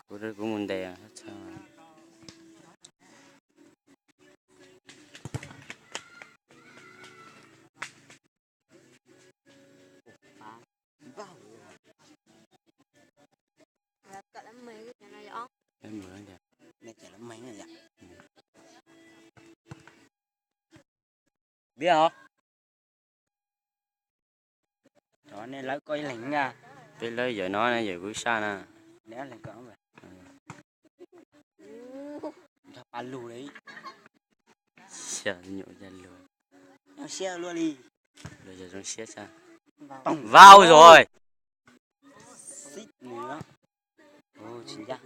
Kuv, kuv mus ntes. Biaj os. Cov nej lawv koj ib leeg na. Peb lawv yawm no na, yawm kuv sab na. Nrog pa lug li. Siab nyuam yaj lug. Zoo siab luaj li. Luag yog zoo siab sab. Vau rồi. Xib nws. Tsis ncaj.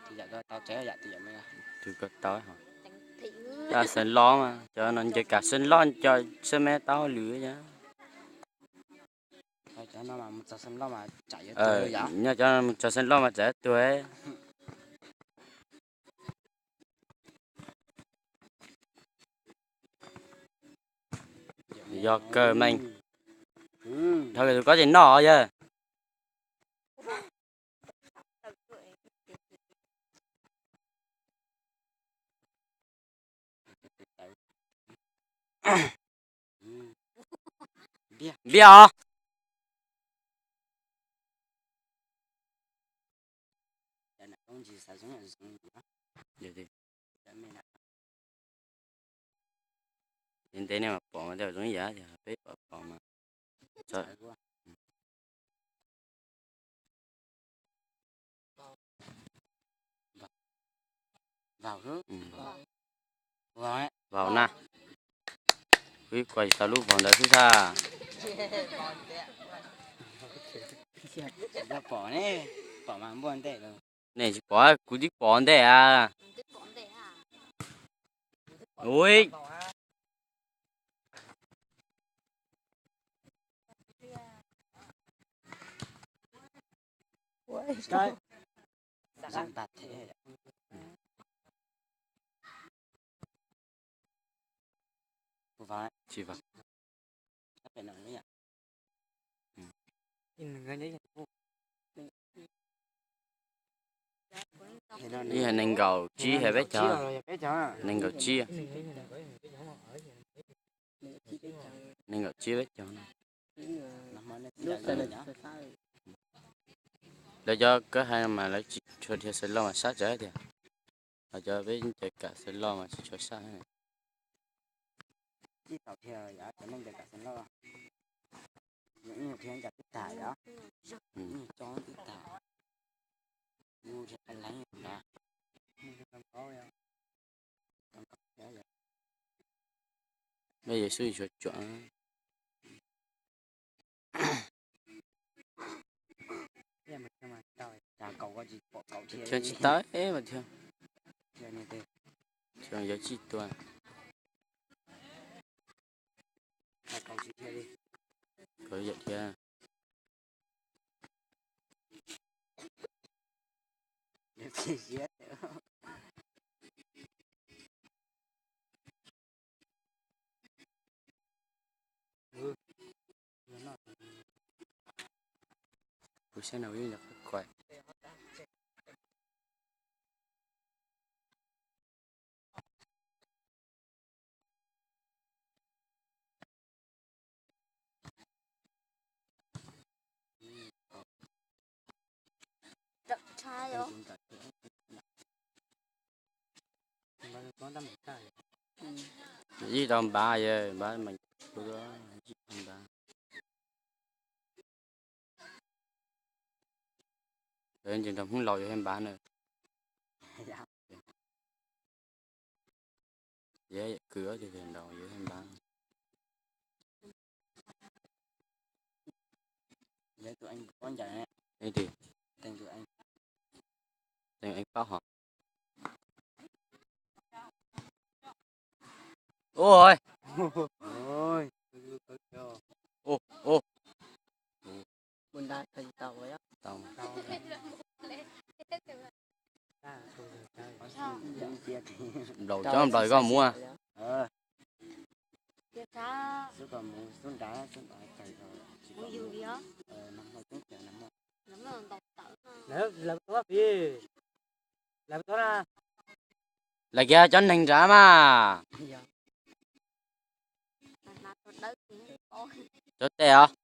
Tsis yam koj tau tsev yam, tsis yam me. Tus koj tau hos. Cov xeem loj mas, cov no nce kam xeem loj, cov xeem me tau hauj lwm. Cov no mas mus txog xeem loj mas tsam yuav tuag yom. Nyob cov mus txog xeem loj mas tsam yuav tuag. Yog kawg meej. Dhau tus koj tsis noj yog. Npiaj os. Ntev nej mas pom mas tej zoo ib yam tias peb pom pom mas. Vau na. Kuv ib kuas tau lub vau ntawd xwb tag. Nej tsis pom, kuv twb pom ntej a. Ui. Tsis vau. Ib yog nees nkaum tsib hais peb caug. Nees nkaum tsib. Nees nkaum tsib peb caug. Lawv cov kawg hais mas lawv tsis tshua dhia xav loj mas sab tsawv tiag. Ho cov peb ncaws kam xav loj mas tsis tshua sab. Mej yuav xub tsuam. Tsis tau mas thiab. Yuav tsis tua. Kav yam thiab. Kuv saib no kuv yeej nco qab kuaim. Ib tau npav yog npav mas ib tau npav. Nrog Hmoob laus yog npav na. Yog kwv yog npav. Ua, ua, ua. Nplaum coob nplaum koj muab. Lawv kiag cov neeg nrad mas. Cov tes os.